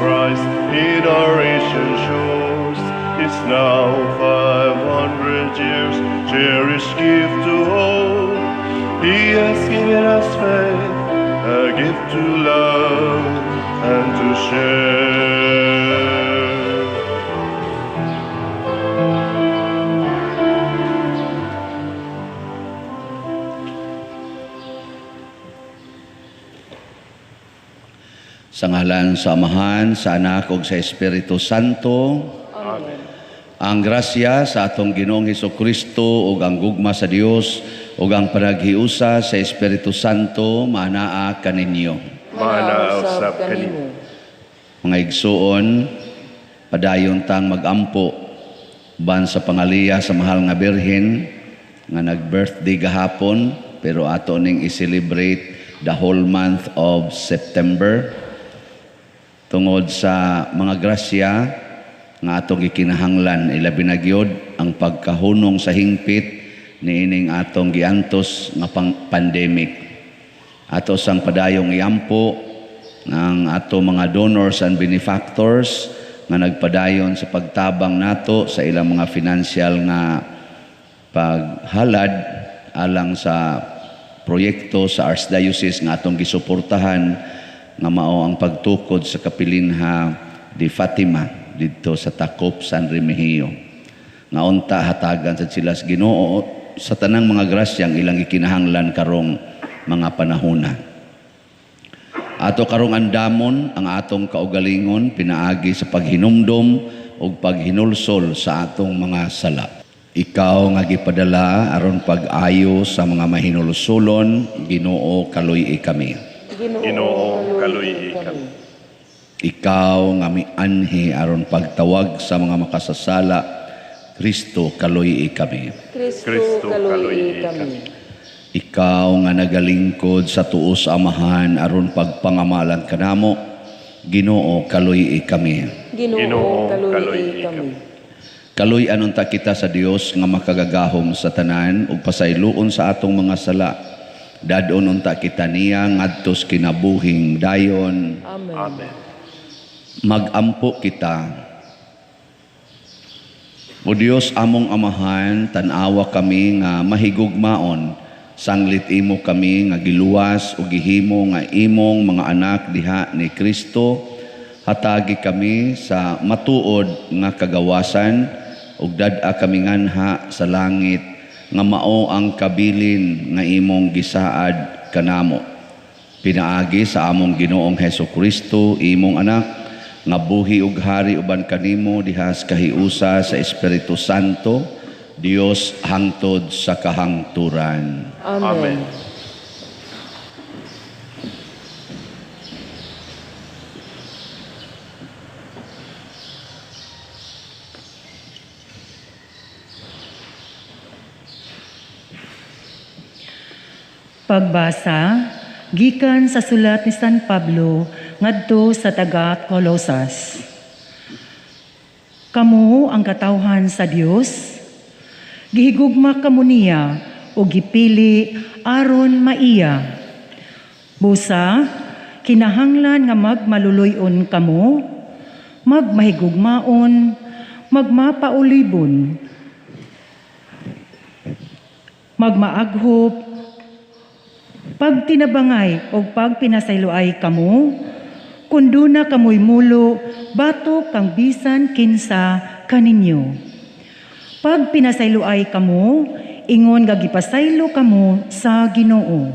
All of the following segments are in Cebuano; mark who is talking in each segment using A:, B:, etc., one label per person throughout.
A: Christ in our ancient shores. It's now 500 years, cherished gift to all. He has given us faith, a gift to love and to share.
B: Sa ngalan sa Amahan, sa Anak ug sa Espiritu Santo.
A: Amen.
B: Ang grasya sa atong Ginoong Hesukristo ug ang gugma sa Dios ug ang panaghiusa sa Espiritu Santo maanaa kaninyo.
A: Maanaa usab kanimo.
B: Mga igsuon, padayon tang magampo ban sa pangaliya sa mahal nga Birhen nga nag-birthday gahapon, pero ato ning i-celebrate the whole month of September tungod sa mga grasya nga atong gikinahanglan, ilabi na gyud ang pagkahunong sa hingpit niining atong giantos nga pandemic. Ato sang padayong iampo ang ato mga donors and benefactors nga nagpadayon sa pagtabang nato sa ilang mga financial nga paghalad alang sa proyekto sa Archdiocese nga atong gisuportahan nga mao ang pagtukod sa Kapilinha di Fatima didto sa Takop, San Remigio. Nga unta hatagan sa sila sa Ginoo sa tanang mga grasyang ilang gikinahanglan karong mga panahona. Ato karong andamon ang atong kaugalingon pinaagi sa paghinumdom ug paghinulsol sa atong mga sala. Ikaw nga gipadala aron pag-ayo sa mga mahinulsolon, Ginoo, kaluy-i kami.
A: Ginoo, kaluy-i kami.
B: Ikaw nga mianhi aron pagtawag sa mga makasasala, Kristo, kaluy-i kami.
A: Kristo, kaluy-i kami.
B: Ikaw nga nagalingkod sa tuos Amahan aron pagpangamalan kanamo, Ginoo, kaluy-i kami.
A: Ginoo, kaluy-i kami.
B: Kaluy-an unta kita sa Dios nga makagagahom sa tanan ug pasayloon sa atong mga sala. Dadon unta kita niya ngadtos kinabuhing dayon.
C: Amen.
A: Amen.
B: Magampo kita. O Dios among Amahan, tan-awa kami nga mahigugmaon, sanglit imo kami nga giluwas o gihimo nga imong mga anak diha ni Kristo. Hatagi kami sa matuod nga kagawasan ug dad-a kami nganha sa langit nga mao ang kabilin nga imong gisaad kanamo. Pinaagi sa among Ginoong Hesus Kristo, imong anak, nga buhi ug hari uban kanimo diha sa kahiusa sa Espiritu Santo, Dios hangtod sa kahangturan.
C: Amen.
A: Amen.
D: Pagbasa gikan sa sulat ni San Pablo ngadto sa taga Colosas. Kamo ang katawhan sa Dios, gihigugma kamo niya o gipili aron maiya. Busa kinahanglan nga magmaluloy-on kamo, magmahigugmaon, magmapaulibon, magmaaghop, pagtinabangay o pagpinasayloay kamo, kun duna kamoy mulo, batok kang bisan kinsa kaninyo. Pag pinasayloay kamo, ingon nga gipasaylo kamo sa Ginoo.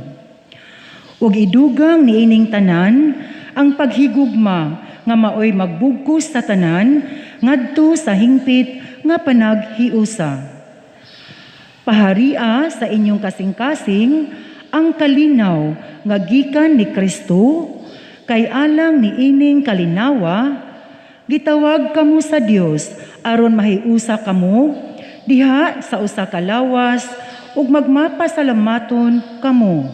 D: Ug idugang niining tanan ang paghigugma nga maoy magbugkos sa tanan ngadto sa hingpit nga panaghiusa. Paharia sa inyong kasing-kasing ang kalinaw nga gikan ni Kristo, kay alang niining kalinawa gitawag kamo sa Dios aron mahiusa kamo diha sa usa ka lawas ug magmapasalamaton kamo.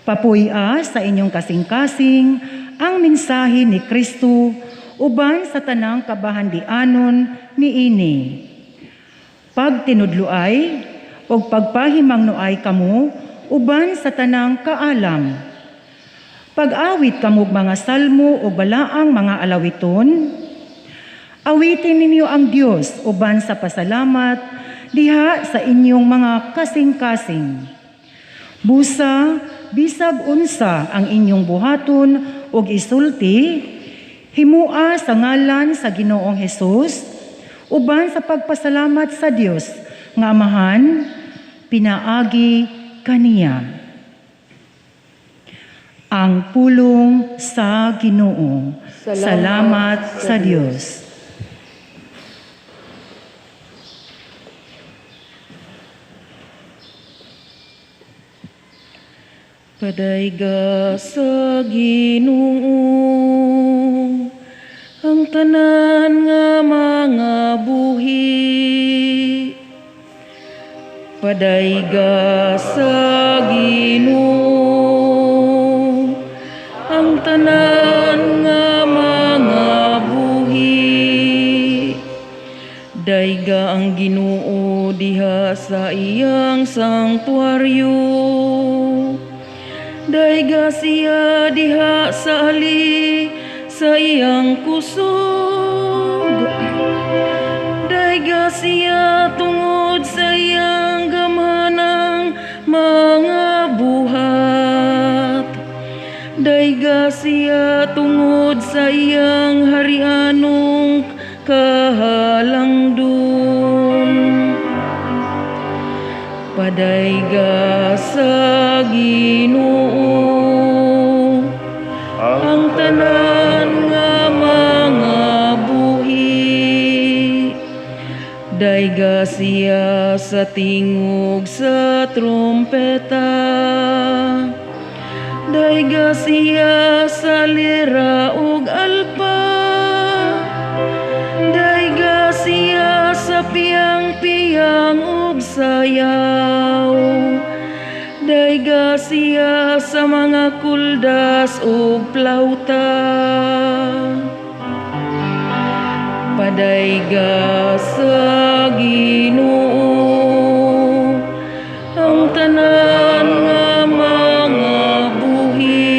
D: Papuy-a sa inyong kasing-kasing ang mensahe ni Kristo uban sa tanang kabahandianon niini. Pagtinudloay ug pagpahimangnoay kamo uban sa tanang kaalam. Pag-awit kamog mga salmo o balaang mga alawiton. Awitin ninyo ang Dios uban sa pasalamat diha sa inyong mga kasing-kasing. Busa, bisag unsa ang inyong buhaton ug isulti, himua sa ngalan sa Ginoong Hesus uban sa pagpasalamat sa Dios nga Amahan pinaagi kaniya. Ang pulong sa Ginoo. Salamat sa Dios.
C: Padayga sa Ginoo ang tanan nga mga buhi. Padayga sa Ginoo ang tanan nga mga buhi. Dayga ang Ginoo diha sa iyang sanktuaryo. Dayga siya diha sa ali sa iyang kusog. Dayga siya tungod sa iyang gamhanang mga buhat. Dayga siya tungod sa iyang harianong kahalangdon. Padayga sa Ginoo ang tanan nga mga buhi. Dayga siya sa tingog sa trompeta. Dayga siya sa lira ug alpa. Dayga siya sa piyang-piyang ug sayaw. Dayga siya sa mga kuldas ug plauta. Padayga sa Ginoo ang tanan nga mga buhi.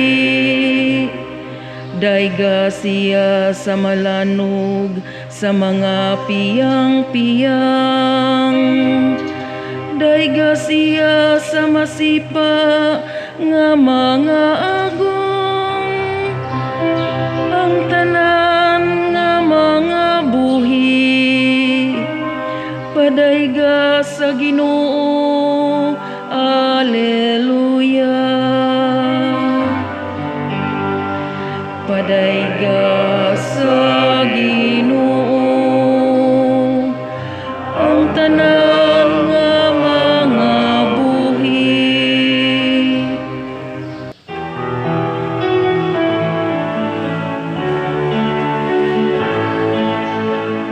C: Dayga siya sa malanog sa mga piyang-piyang. Dayga siya sa masipa nga mga agong. Ang tanan nga mga buhi padayga sa Ginoo. Alleluia. Padayga sa Ginoo ang tanan nga mga buhi.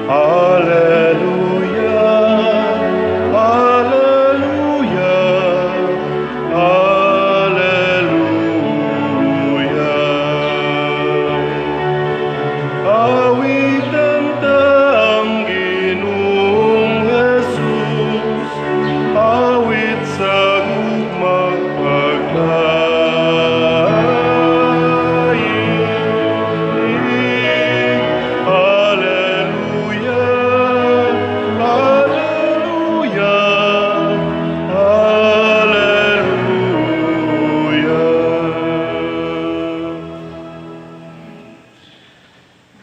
A: Alleluia, alleluia, alleluia. Awitan ta ang Ginoong Jesus, awit sa gugmag paglain. Alleluia, alleluia, alleluia.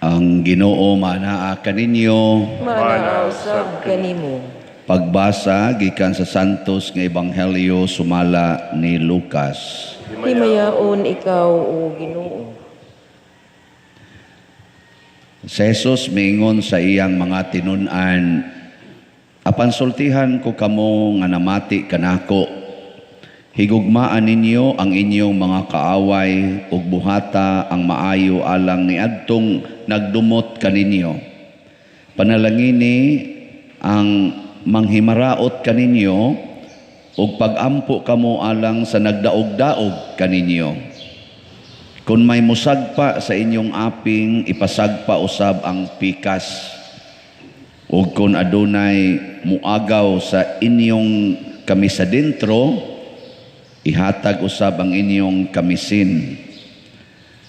B: Ang Ginoo manaa kaninyo.
E: Manaa usab kanimo.
B: Pagbasa gikan sa Santos nga Ebanghelyo sumala ni Lucas.
E: Himayaon ikaw o Ginoo.
B: Si Jesus miingon sa iyang mga tinun-an, apan sultihan ko kamo nga namati kanako. Higugmaan ninyo ang inyong mga kaaway ug buhata ang maayo alang niadtong nagdumot kaninyo. Panalangini ang manghimaraot kaninyo ug pagampo kamo alang sa nagdaog-daog kaninyo. Kung may musagpa sa inyong aping, ipasagpa usab ang pikas. Ug kung adunay muagaw sa inyong kamisa dentro, ihatag usab ang inyong kamisin.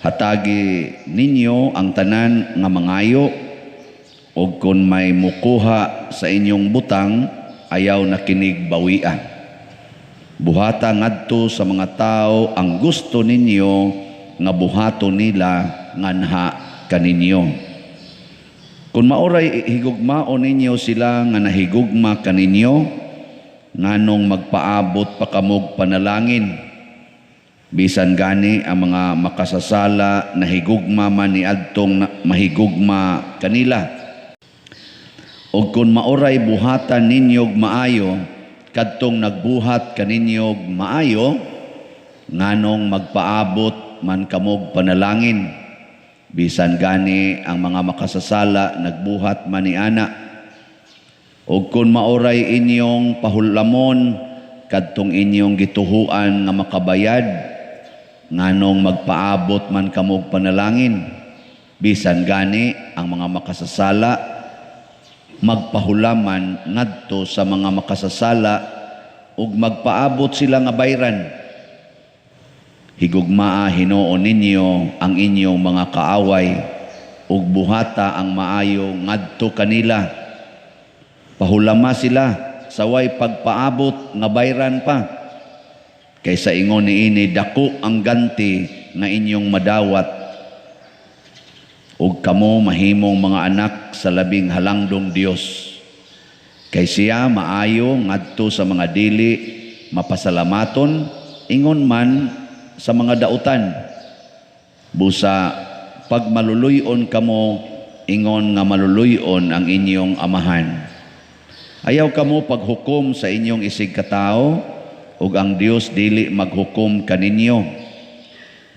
B: Hatagi ninyo ang tanan nga mangayo, ug kun may mukuha sa inyong butang, ayaw na kinig bawia. Buhata ngadto sa mga tao ang gusto ninyo nga buhato nila nganha kaninyo. Kung maoray higugmaon ninyo sila nga nahigugma kaninyo, nganong magpaabot pa kamog panalangin? Bisan gani ang mga makasasala nahigugma man ni adtong mahigugma kanila. Og kung maoray buhatan ninyog maayo kadtong nagbuhat kaninyog maayo, nganong magpaabot man kamog panalangin? Bisan gani ang mga makasasala nagbuhat man ni ana. Og kung maoray inyong pahulamon kadtong inyong gituhuan nga makabayad, nganong magpaabot man kamog panalangin? Bisan gani ang mga makasasala magpahulaman ngadto sa mga makasasala ug magpaabot sila nga bayran. Higugmaa Hinoo ninyo ang inyong mga kaaway ug buhata ang maayo ngadto kanila. Pahulama sila saway pagpaabot nga bayran pa. Kaysa ingon niini dako ang ganti nga inyong madawat, ug kamo mahimong mga anak sa labing halangdong Dios. Kay siya maayo ngadto sa mga dili mapasalamaton, ingon man sa mga dautan. Busa pag maluluyon kamo, ingon nga maluluyon ang inyong amahan. Ayaw kamo paghukom sa inyong isig katao, ug ang Dios dili maghukom kaninyo.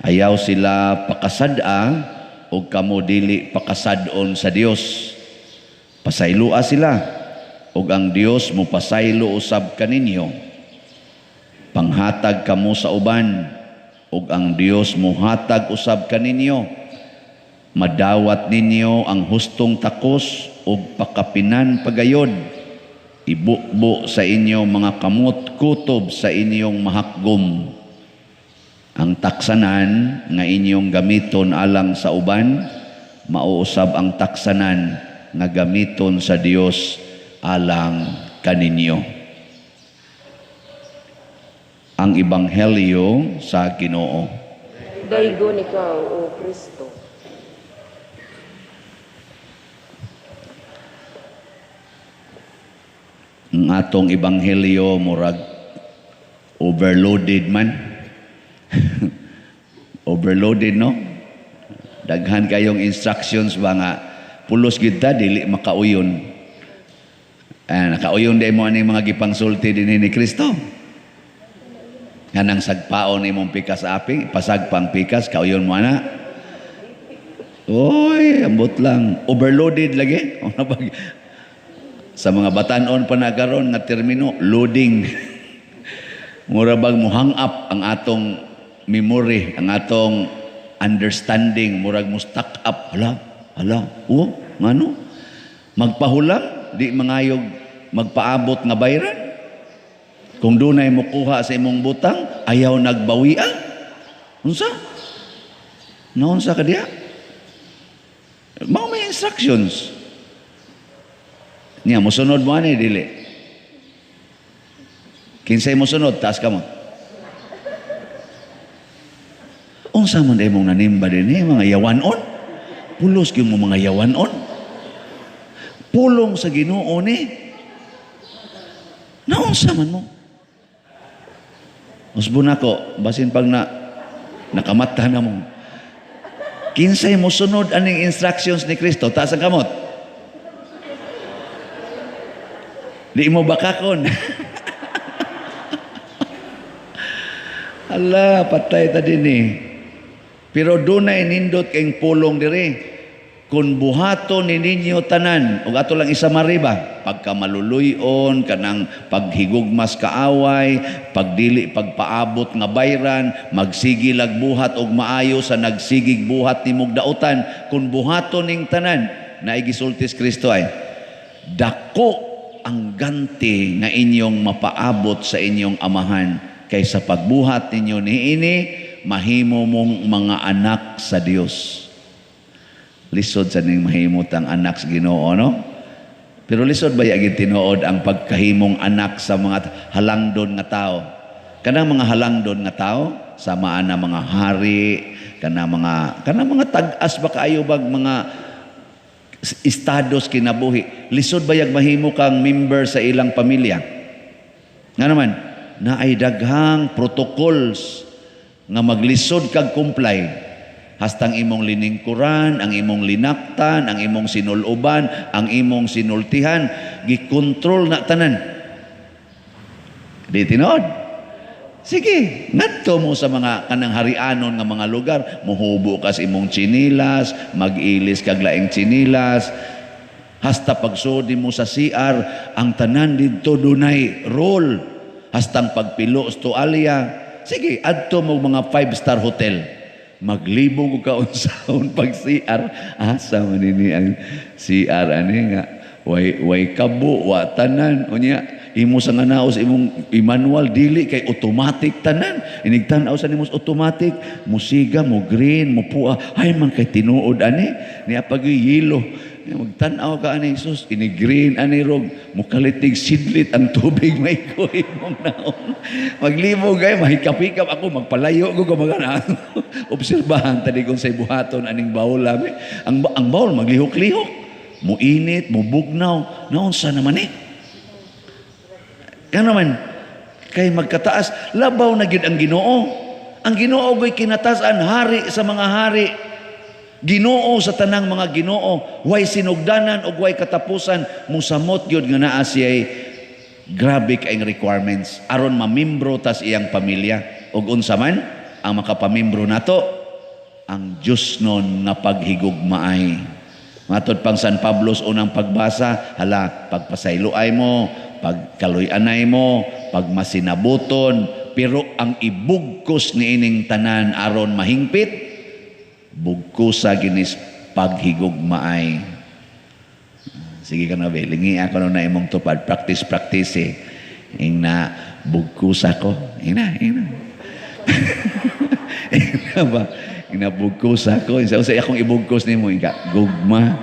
B: Ayaw sila pakasad-a, ug kamo dili pakasad-on sa Dios. Pasayloa sila, ug ang Dios mopasaylo usab kaninyo. Panghatag kamo sa uban, ug ang Dios mohatag usab kaninyo. Madawat ninyo ang hustong takos ug pakapinan pagayod. Ibubo sa inyong mga kamot, kutob sa inyong mahakgom. Ang taksanan nga inyong gamiton alang sa uban, mauusab ang taksanan nga gamiton sa Dios alang kaninyo. Ang Ebanghelyo sa Ginoo.
E: Daygon ikaw, O Kristo.
B: Ang atong Ebanghelyo murag overloaded man. Overloaded, no? Daghan kayong instructions ba nga pulos gid ta dili makauyon. Nakauyon day mo ani mga gipangsulti dinhi ni Kristo. Nganang sagpaon imong pikas aping, pasagpang pikas, kauyon mo ana. Oy, ambot lang. Overloaded lagi. Sa mga batan-on pa na karon nga termino, loading. Mura bag mo hang up ang atong memory, ang atong understanding, murag mo stuck up. Hala, hala, oh, ngano? Magpahulam, di mangayog magpaabot nga bayran. Kung dunay mokuha sa imong butang, ayaw nagbawian. Unsa? Naunsa ka diya? Mao may instructions. Niya, mosunod mo ani, dili. Kinsay mosunod, taas ka mo. Unsa man imong nanimba din eh, mga yawanon? Pulos gyud mo mga yawanon. Pulong sa Ginoo ni. Naunsa man mo? Usbon ako, basin pag na nakamata na mo. Kinsay mosunod aning instructions ni Kristo, taas ang kamot. Di mo bakakon. Ala, patay ta din eh. Pero dunay nindot kayong pulong diri. Kung buhaton ni ninyo tanan, ug ato lang isa mariba, pagka maluluyon, kanang paghigugmas kaaway, pagdili pagpaabot nga bayran, magsigi lag buhat og maayo sa nagsigig buhat nimog dautan, kung buhaton ning tanan, naigisultis Kristo ay, dako ang ganti nga inyong mapaabot sa inyong amahan kaysa pagbuhat ninyo niini, mahimo mong mga anak sa Dios. Lisod sa ning mahimot ang anak sa Ginoo, no? Pero lisod ba yagin tinuod ang pagkahimong anak sa mga halangdon nga tao? Kanang mga halangdon nga tao, samaan na mga hari, kanang mga tag-as ba kaayo bag mga estados kinabuhi. Lisod ba yag mahimo kang member sa ilang pamilya? Nga naman, naay daghang protocols nga maglisod kag comply. Hastang imong liningkuran, ang imong linaktan, ang imong sinuluban, ang imong sinultihan, gikontrol na tanan. Di tinuod. Sige, ngadto mo sa mga kanang harianon nga mga lugar, muhubo ka sa imong tsinilas, mag-ilis kag laing tsinilas, hasta pagsudi mo sa CR, ang tanan didto dunay role, hastang pagpilo sa tualya. Sige, adto mo mga 5-star hotel. Maglibog ka unsaon pag CR. Asa man ini ang CR ani nga way kabo, wa tanan. Unya imo sa nga naos imong i-manual dili kay automatic tanan. Inig tan-aw sa nimo automatic, musiga mo green, mo pua. Ay man kay tinuod ani. Niya pag yelo. Magtan-aw ka ani sus, ini green ani rog, mukalitig sidlit ang tubig may kuy mong naong. Maglibog ay mahikap-hikap ako, magpalayo ko kumagana. Obserbahan tadi kung say buhaton aning bawl lami. Ang bawl maglihok-lihok, muinit, mubugnaw, naunsa naman eh. Kano man kay magkataas, labaw na gyud ang Ginoo. Ang Ginoo goy kinatasan, hari sa mga hari. Ginoo sa tanang mga Ginoo, way sinugdanan ug way katapusan, musamot gyud nga naa siya'y grabe kaayong requirements aron mamimbro tas iyang pamilya. Ug unsa man ang makapamimbro nato? Ang Dios nun nga paghigugmaay. Matod pang San Pablo sa unang pagbasa, hala, pagpasayloay mo, pagkaluy-anay mo, pagmasinabuton, pero ang ibugkos niining tanan aron mahingpit, bugkosa ginis paghigugmaay. Sige ka na, be. Lingi ako na imong tupad. Practice, practice eh. Ing na, bugkosa ko. Ing na. Ing na ba? Ing na, bugkosa ko. Sa akong ibugkos ni mo, ing ka, gugma.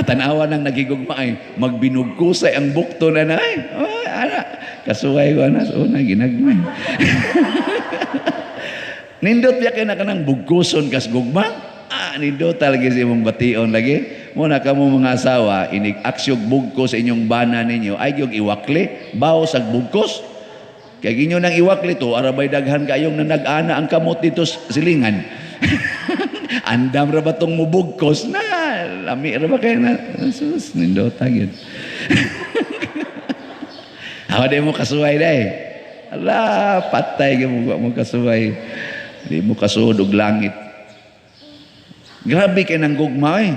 B: Tanawa nang nagigugma ay, magbinugkusay ang bukto na na ay. Oh, ana. Kasuway ko na, so na, ginagmay. Nindot biya kay na kanang bugkuson kas gugma. Nindot talaga sa imong bation lagi. Muna kamo mga asawa, inig aksyog bugkos sa inyong bana ninyo, ay gyud iwakli, bawo sag bugkos. Kay inyo nang iwakli to, arabay daghan kayong nanag-ana ang kamot dito silingan. Andam ra ba tong mubugkos na? Lami ra ba kayo na? Sus, nindot gyud. Awa di mo kasuway day. Ala, patay gyud mo kasuway. Di mo kasuod og langit. Grabe kay nang gugma eh.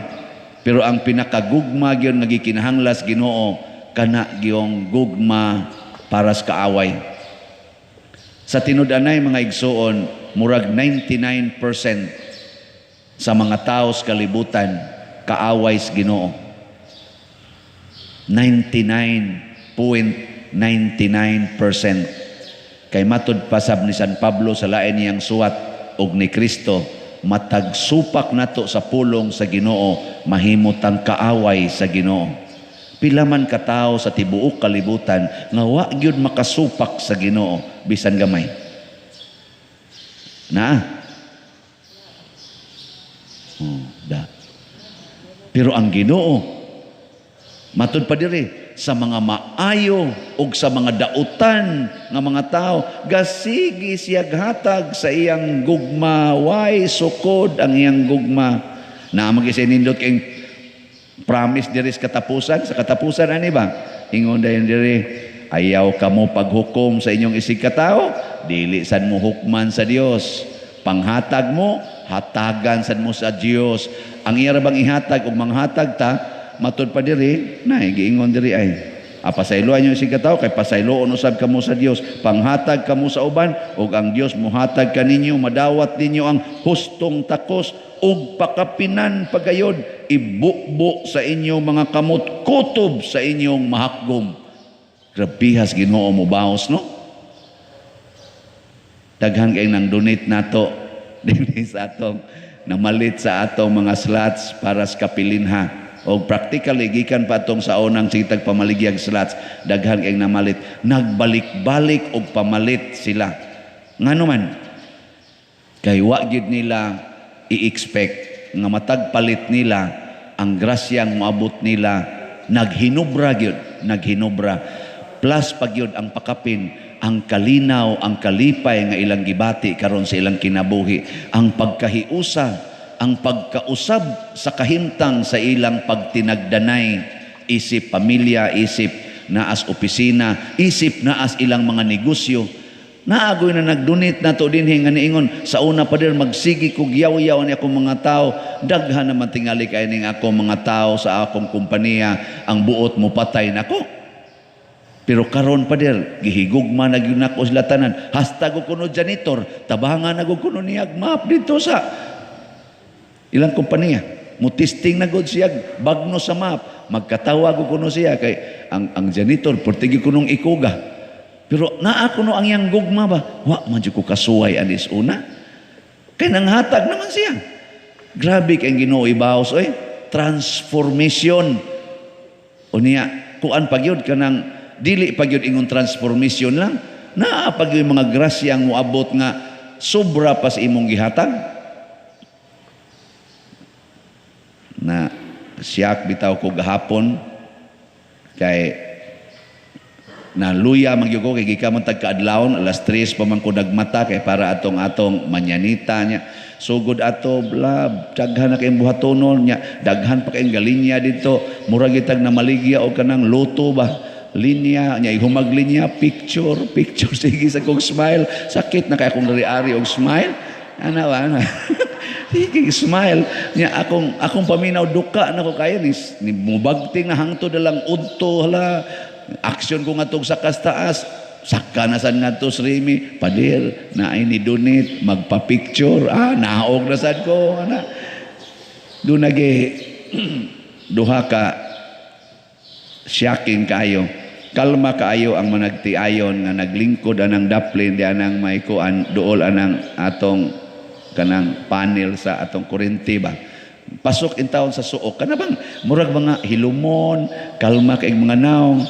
B: Pero ang pinakagugma gyud nga gikinahanglas Ginoo kana gyung gugma para sa kaaway. Sa tinud-anay mga igsuon, murag 99% sa mga tao sa kalibutan kaaway sa Ginoo. 99.99%. Kay matud pasab ni San Pablo sa lain niyang suwat og ni Kristo, matag supak nato sa pulong sa Ginoo, mahimot ang kaaway sa Ginoo. Pila man ka tawo sa tibuok kalibutan nga wa gyud makasupak sa Ginoo bisan gamay. Naa. Oh, da. Pero ang Ginoo matud pa diri sa mga maayo ug sa mga dautan nga mga tao, gasigi siya hatag sa iyang gugma, way sukod ang iyang gugma. Naa man gyud nindot kay promise diri sa katapusan, sa katapusan ani ba? Ingon dayon diri, ayaw kamo paghukom sa inyong isig katao, dili sad mo hukman sa Dios. Panghatag mo, hatagan sad mo sa Dios. Ang iya ra bang ihatag ug manghatag ta, matud pa diri, nay giingon diri ay pasayloan niyo isig katao kay pasayloon usab kamo sa Dios. Panghatag kamo sa uban ug ang Dios mohatag kaninyo, madawat ninyo ang hustong takos ug pakapinan pagayod, ibukbo sa inyong mga kamot, kutob sa inyong mahakgom. Grabihas Ginoo mo baos, no? Daghan kay nang donate nato dinhi sa atong namalit sa atong mga slots para sa kapilinha. O practically gikan pa atong sa unang sitag pamaligyag slots, daghan kay namalit, nagbalik-balik og pamalit sila. Ngano man? Kay wa gyud nila i-expect nga matag palit nila ang grasyang moabot nila, naghinubra gyud, naghinubra. Plus pa gyud ang pakapin, ang kalinaw, ang kalipay nga ilang gibati karon sa ilang kinabuhi, ang pagkahiusa, ang pagkausab sa kahimtang sa ilang pagtinagdanay, isip pamilya, isip naas opisina, isip naas ilang mga negosyo. Naagoy na nag-donate na to dinhi nga niingon sa una, "Pader, magsigi kog yaw-yaw ni akong mga tao. Daghan naman tingali kay ning akong mga tao sa akong kompanya, ang buot mo patay nako. Pero karon, pader, gihigugma na gyud nako sila tanan. Hasta ko kuno janitor, tabangan na kuno niyag map dito sa ilang kompanya. Mo-testing na gud siya bagno sa map, magkatawa ko kuno siya kay ang janitor portigi kunong ikuga. Pero naa kuno ang iyang gugma ba? Wa man jud ko kasuway anis una. Kay nanghatag naman siya." Grabe kay Ginoo ibaos oy. Transformation. Unya kuan pa gyud, kanang dili pa gyud ingon transformation lang. Naa pa gyud mga grasya ang moabot nga sobra pa sa imong gihatag. Na siyak bitaw ko gahapon kay naluya man gyud ko kay gikan man tag kaadlawon, alas 3 pa man ko nagmata kay para atong atong manyanita niya. Sugod ato bla, daghan na kayong buhatonon niya, daghan pa kayong galinya dito, murag gitag na maligya og kanang loto ba, linya niya, ihumag linya, picture picture, sige sa kong smile. Sakit na kay akong ari og smile ana ba, ana sige smile niya. Akong paminaw, duka na ko kayo ni mubagting na hangtod na lang udto. Hala, action ko nga sa kastaas, saka na sad ngadto sa Remy, "Pader, na ay ni donate, magpa-picture." Ah, naog na sad ko ana. Do nage duha ka shocking kayo. Kalma kaayo ang managtiayon nga naglingkod anang daplin di anang may kuan duol anang atong kanang panel sa atong kuryente ba. Pasok in taon sa suok kana bang murag mga hilumon, kalma kay mga naong.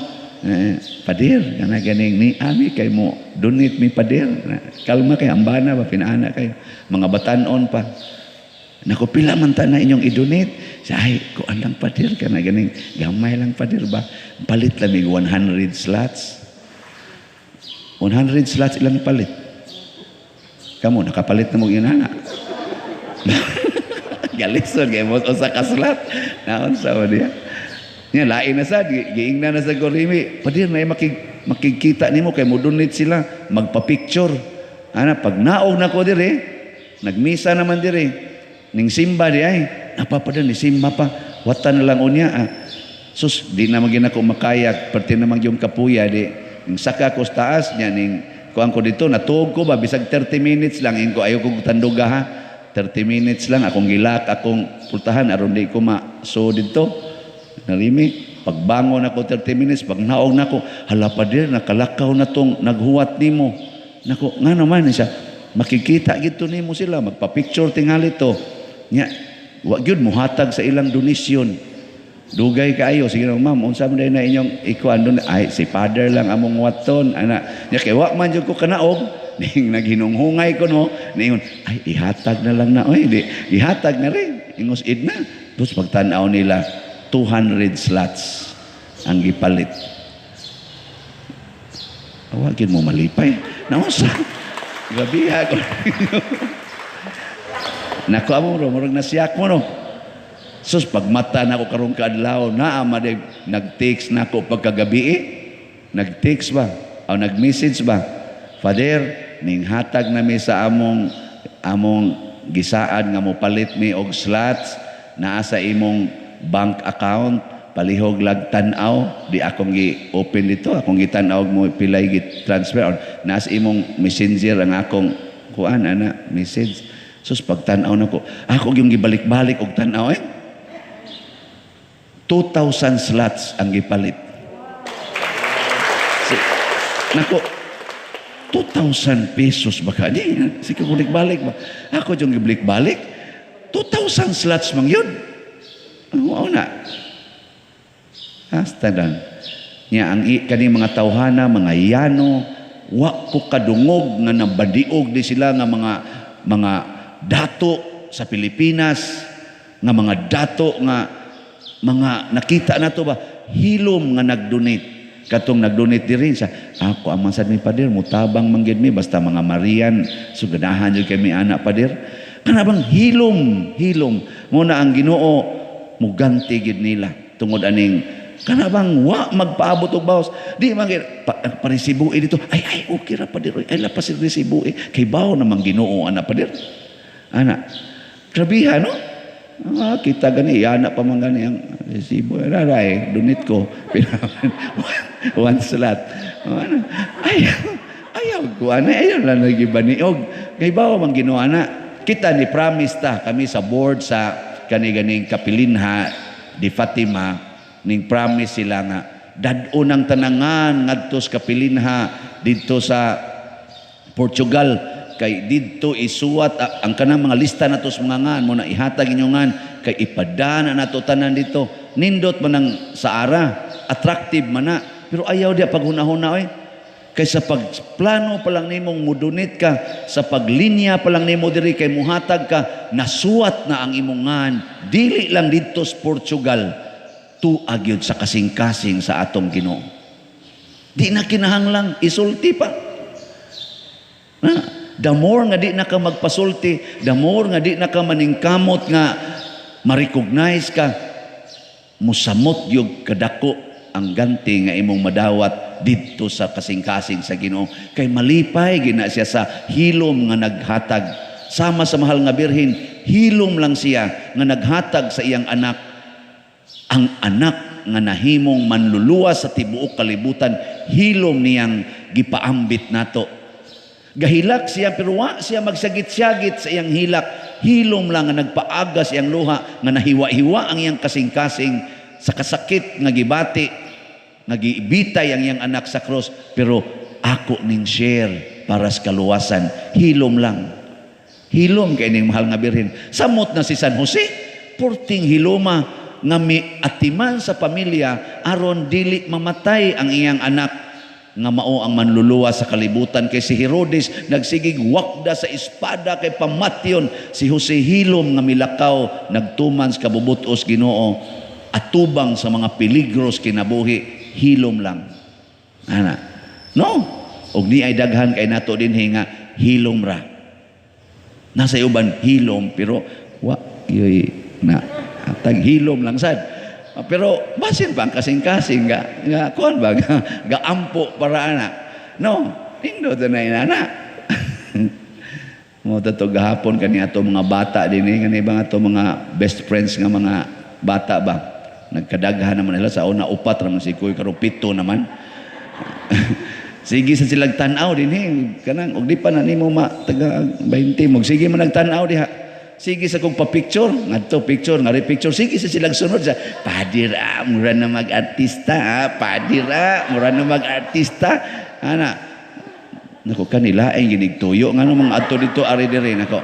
B: Eh, "Pader, kana ganing ni ami kay mo donate mi, pader." Kalma kay ambana ba, pinaana kayo. Mga batanon pa. "Nako, pila man ta na inyong i-donate?" Sa ay, "Kuan lang, pader, kana ganing gamay lang, pader ba. Palit lang mig 100 slots." 100 slots ilang palit. Kamo nakapalit na mo inana. Galisod kay mo usa ka slot. Naon sa niya. Nya lain na sad, giingna na sa Gorimi. "Pader, na makikita nimo kay mo donate sila, magpa-picture." Ana pag naog na ko dire, nagmisa naman dire. Ning simba di ay, napapada ni simba pa. Watan na lang unya. Ah. Sus, di na magin ako makayak, perti naman yung kapuya di. Ning saka ko sa taas niya ning kuan ko dito, natuog ko ba bisag 30 minutes lang, ingko ayaw ko tanduga ha. 30 minutes lang akong gilak akong pultahan aron di ko ma so dito. Narimi, pagbangon ako 30 minutes, pag naog nako, "Hala pader, nakalakaw na tong naghuwat nimo." Nako, nga naman siya, "Makikita gito nimo sila, magpa-picture tingali to." Nya, wa gyud muhatag sa ilang donasyon. Dugay kaayo, "Sige na ma'am, unsa man na inyong ikuan doon?" "Ay, si father lang among waton, ana." Nya kay wa man jud ko kanaog, ning naghinunghungay ko no, ningon, "Ay, ihatag na lang na, oy, di, ihatag na rin." Ingos id na. Tapos pagtan-aw nila, 200 slots ang gipalit. Awagin mo malipay. Nausa. Grabe ko. Nako amo ro, murag nasiyak mo no. Sus, pagmata na ako karong kaadlaw, naa man nag-text na ako pagkagabi eh. Nag-text ba? O nag-message ba? "Father, ning hatag na mi sa among gisaad nga mopalit mi og slots, naa sa imong bank account, palihog lag tan-aw." Di akong gi-open dito, akong gitan-aw mo pilay gi-transfer. Or, naa sa imong messenger ang akong kuan ana message. Sus, pagtan-aw nako, ako yung gibalik-balik og tan-aw eh. 2,000 slots ang gipalit. Si, nako, 2,000 pesos ba ka? Di, sige balik-balik ba? Ako yung gibalik-balik. 2,000 slots man yun. Ano na? Hasta lang. Nya ang kani mga tawhana, mga yano, wa ko kadungog nga nabadiog di sila nga mga dato sa Pilipinas, nga mga dato nga mga nakita nato ba hilom nga nagdonate. Katong nagdonate diri sa ako amang sad mi, pader, mutabang man gyud mi basta mga Marian, so ganahan jud kami ana, pader. Kana bang hilom hilom mo na ang Ginoo muganti gyud nila tungod aning kana bang wa magpaabot og bawas di man gyud pa, paresibo dito, ay ay okay ra, pader, ay lapas resibo kay bawo namang Ginoo ana, pader, ana. Grabiha, no? Ah, kita gani, yana pa man gani ang resibo. Raray, donate ko. One slot. Ano? Ay, ayaw ko, ana, ayaw lang nagibaniog. Kay bawa man Ginoo ana. Kita ni promise ta kami sa board sa kani ganing Kapilinha di Fatima, ning promise sila nga dad-on ang tanangan ngadto sa Kapilinha didto sa Portugal kay didto isuwat ang kanang mga lista nato sa mga ngan mo na ihatag inyo ngan kay ipadana nato tanan dito. Nindot man ang saara, attractive man na, pero ayaw dia paghunahuna oy, kay sa pagplano pa lang nimong mudunit ka, sa paglinya pa lang nimo diri kay muhatag ka, nasuwat na ang imong ngan dili lang didto sa Portugal, tuag yun sa kasing-kasing sa atong Ginoo. Di na kinahanglang isulti pa na. The more nga di na ka magpasulti, the more nga di na ka maningkamot nga ma-recognize ka, musamot yung kadako ang ganti nga imong madawat didto sa kasing-kasing sa Ginoo. Kay malipay gina siya sa hilom nga naghatag. Sama sa mahal nga Birhen, hilom lang siya nga naghatag sa iyang anak. Ang anak nga nahimong manluluwas sa tibuok kalibutan, hilom niyang gipaambit nato. Gahilak siya pero wa siya magsagit-sagit sa iyang hilak. Hilom lang nga nagpaaga sa iyang luha nga nahiwa-hiwa ang iyang kasing-kasing sa kasakit nga gibati, nga giibitay ang iyang anak sa cross, pero ako ning share para sa kaluwasan. Hilom lang. Hilom kay ning mahal nga Birhen. Samot na si San Jose, purting hiloma nga mi atiman sa pamilya aron dili mamatay ang iyang anak nga mao ang manluluwas sa kalibutan, kay si Herodes nagsigig wakda sa espada kay pamatyon si Jose. Hilom nga milakaw, nagtuman sa kabubutos Ginoo atubang sa mga peligros kinabuhi. Hilom lang ana, no? Og ni ay daghan kay nato dinhi nga hilom ra. Nasa uban hilom pero wa yoy na tag hilom lang sad. Pero basin pa ang kasing-kasing nga nga kuan ba nga, gaampo para ana, no? Nindot na inana mo to gahapon kani ato mga bata dinhi, kani ba ato mga best friends nga mga bata ba, nagkadaghan naman nila. Sa una upat ra man si Kuy, karon pito naman. Sige sa silang tan-aw dinhi, kanang og di pa na nimo ma taga 20 mo, sige man nagtan-aw diha. Sige sa kong pa-picture, ngadto picture, ngari picture, sige sa silang sunod sa padir, ah, mura na mag-artista, ah, padir, ah, mura na mag-artista. Ana. Nako kanila ay ginigtuyo ngano mga adto dito ari diri nako.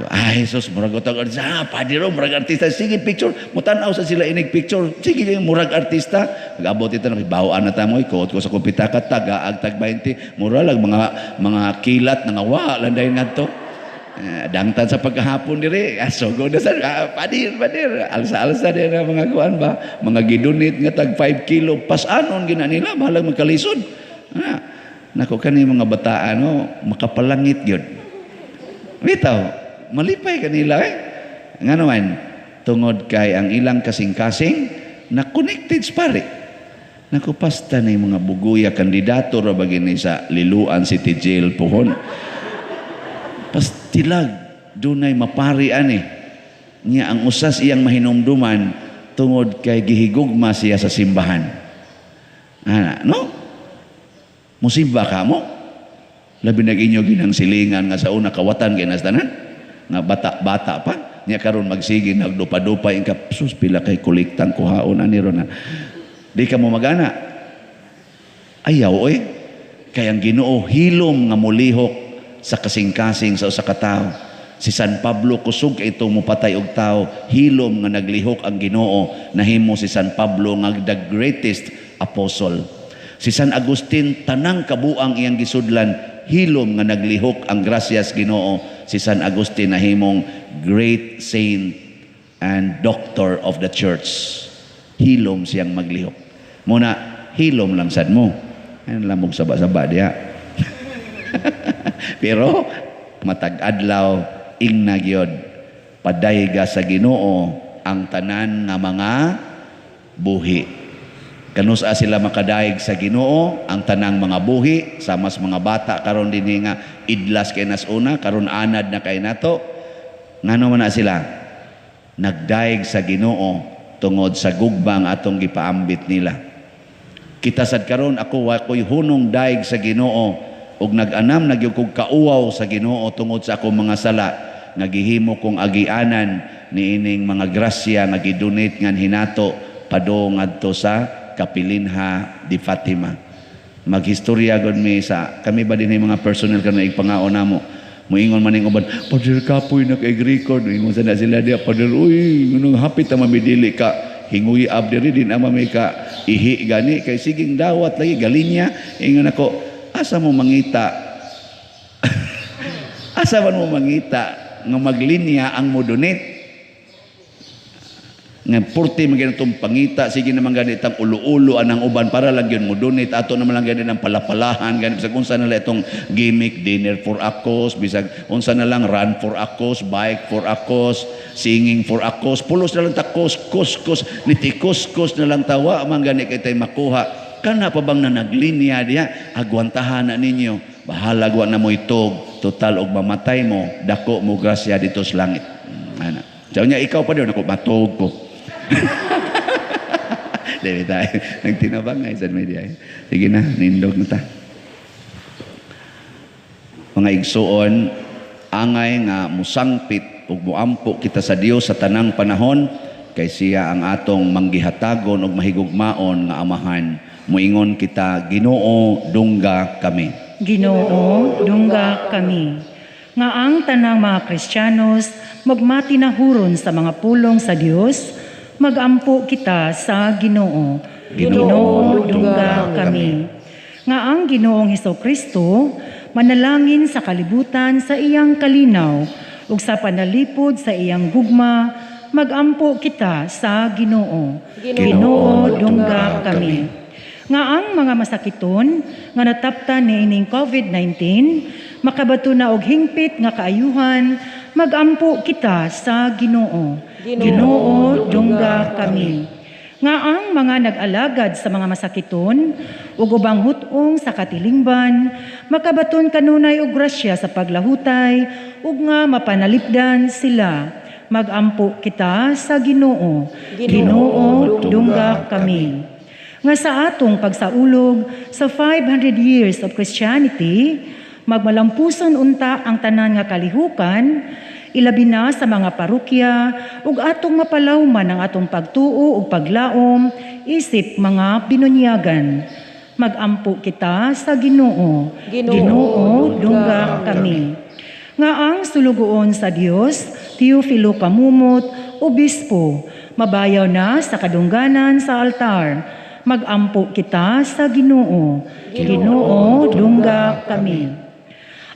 B: Ay sus, murag utag artista, ah, padir, oh, murag artista, sige picture, mutan-aw sa sila inig picture. Sige murag artista. Gabot ito na bawaan na tamo ikot ko sa kumpitaka taga ag tag 20, mura lang mga kilat nga wa landay ngadto. Dangtan sa pagkahapon diri, ah, so go na sa ah, padir padir, alsa-alsa din na mga kuan ba, mga gidunit nga tag 5 kilo, pasanon gina nila, bahalag magkalisod. Ah, nako kani mga bataan, no, makapalangit gyud. Bitaw, malipay kanila eh. Nga naman, tungod kay ang ilang kasing-kasing na connected sa pare. Naku, pasta na yung mga buguya, kandidato ra ba gini sa Liloan City Jail pohon. Pastilag, dunay mapari ani. Niya ang usas iyang mahinumduman tungod kay gihigugma siya sa simbahan. Ana, no? Musimba ka mo? Labi nag inyo ginang silingan nga sa una kawatan kay tanan nga bata-bata pa. Niya karon magsige nagdupa-dupa ka sus pila kay kolektang kuhaon ani ron. Di ka mo magana. Ayaw oy. Kay ang Ginoo hilom nga molihok sa kasing-kasing sa usa ka tawo. Si San Pablo kusog kay itong mupatay og tawo, hilom nga naglihok ang Ginoo, nahimo si San Pablo nga the greatest apostle. Si San Agustin tanang kabuang iyang gisudlan, hilom nga naglihok ang grasyas Ginoo, si San Agustin nahimong great saint and doctor of the church. Hilom siyang maglihok. Muna, hilom lang sad mo. Ano lamog saba-saba diha. Pero matag adlaw ingna gyud padayga sa Ginoo ang tanan nga mga buhi. Kanusa sila makadayeg sa Ginoo ang tanang mga buhi, sama sa mga bata karon dinhi nga idlas kay nas una, karon anad na kay nato. Ngano man na sila nagdayeg sa Ginoo tungod sa gugmang atong gipaambit nila. Kita sad karon, ako wa ko'y hunong dayeg sa Ginoo ug nag-anam na gyud kog kauwaw sa Ginoo tungod sa akong mga sala nga gihimo kong agianan niining mga grasya nga gidonate ngan hinato padung ngadto sa Kapilinha di Fatima. Maghistorya gud mi sa kami ba dinhi mga personnel karon igpangaon namo. Moingon man ning uban, "Father Kapoy naka-record." Ingon sa na sila diya, "Father, uy, ngunong hapit ta mamidili ka hinguy ab diri din ama may ka ihi gani kay siging dawat lagi galinya." Ingon ako, "Asa mo mangita? Asa man mo mangita nga maglinya ang mo-donate?" Nga purti man ganitong pangita, sige naman ganitang ulo-ulo anang uban para lang yun mo donate. Ato naman lang ganit ang palapalahan ganit, bisag unsa na lang itong gimmick, dinner for a cause, bisag unsa na lang, run for a cause, bike for a cause, singing for a cause, pulos na lang ta cause, cause, cause, niti cause, cause na lang tawa man gani kay tay makuha. Kana pa bang na naglinya diya, agwantahan na ninyo, bahala wa na mo itog, total og mamatay mo, dako mo grasya dito sa langit. Ana. Sabi niya, ikaw pa doon, ako, matog ko. Dili tayo. Nagtinabang nga sa media. Sige na, nindog na ta. Mga igsuon, angay nga musangpit ug muampo kita sa Dios sa tanang panahon kay siya ang atong manggihatagon ug mahigugmaon nga amahan. Muingon kita, Ginoo, dungga kami.
D: Ginoo, dungga kami. Nga ang tanang mga Kristiyanos magmatinahuron sa mga pulong sa Dios, magampo kita sa Ginoo.
B: Ginoo,
D: dungga kami. Nga ang Ginoong Hesus Kristo manalangin sa kalibutan sa iyang kalinaw ug sa panalipod sa iyang gugma, magampo kita sa Ginoo. Ginoo, dungga kami. Nga ang mga masakiton nga nataptan niining COVID-19 makabato na og hingpit nga kaayuhan, magampo kita sa Ginoo. Ginoo, dungga kami. Nga ang mga nag-alagad sa mga masakiton ug ubang hut-ong sa katilingban makabaton kanunay og grasya sa paglahutay ug nga mapanalipdan sila, magampo kita sa Ginoo. Ginoo, dungga kami. Nga sa atong pagsaulog sa 500 years of Christianity, magmalampuson unta ang tanan nga kalihukan, ilabi na sa mga parokya, ug atong mapalawman ang atong pagtuo ug paglaom isip mga binunyagan. Magampo kita sa Ginoo.
E: Ginoo,
D: dungga kami. Nga ang sulugoon sa Dios, Teofilo Camomot, Obispo, mabayaw na sa kadungganan sa altar. Magampo kita sa Ginoo. Ginoo, dungga kami.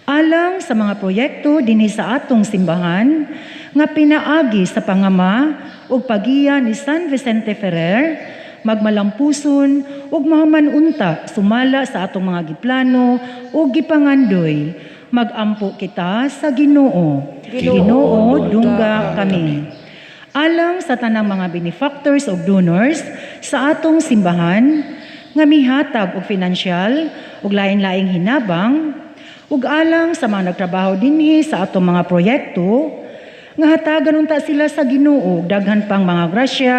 D: Alang sa mga proyekto dinhi sa atong simbahan nga pinaagi sa pangama ug pagiya ni San Vicente Ferrer, magmalampuson ug mahuman unta sumala sa atong mga giplano ug gipangandoy. Magampo kita sa Ginoo. Ginoo, dungga kami. Alang sa tanang mga benefactors ug donors sa atong simbahan nga mihatag og finansyal ug lain-laing hinabang, ug alang sa mga nagtrabaho dinhi sa atong mga proyekto nga hatagan unta sila sa Ginoo og daghan pang mga grasya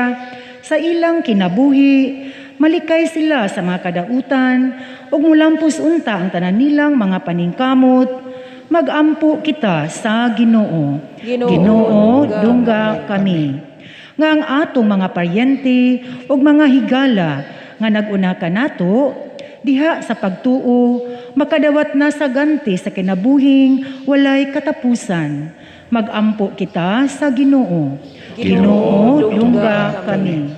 D: sa ilang kinabuhi, malikay sila sa mga kadautan ug mulampos unta ang tanan nilang mga paningkamot, magampo kita sa Ginoo.
E: Ginoo,
D: Ginoo, dungga kami. Nga ang atong mga paryente ug mga higala nga nag-una kanato Diha sa pagtuo, makadawat na sa ganti sa kinabuhing walay katapusan. Magampo kita sa Ginoo. Ginoo, dungga kami.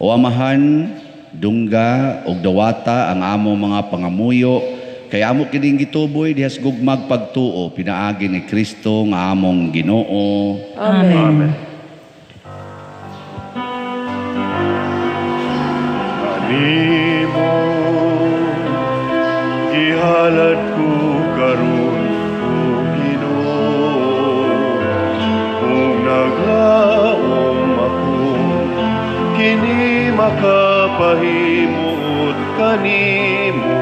B: O Amahan, dungga og dawata ang amo mga pangamuyo, kay amo kining gituboy diha sa gugmag pagtuo pinaagi ni Kristo nga among Ginoo.
E: Amen.
D: Amen.
A: Kanimo gihalad ko karon, o Ginoo, ug naglaom ako kini makapahimuot kanimo.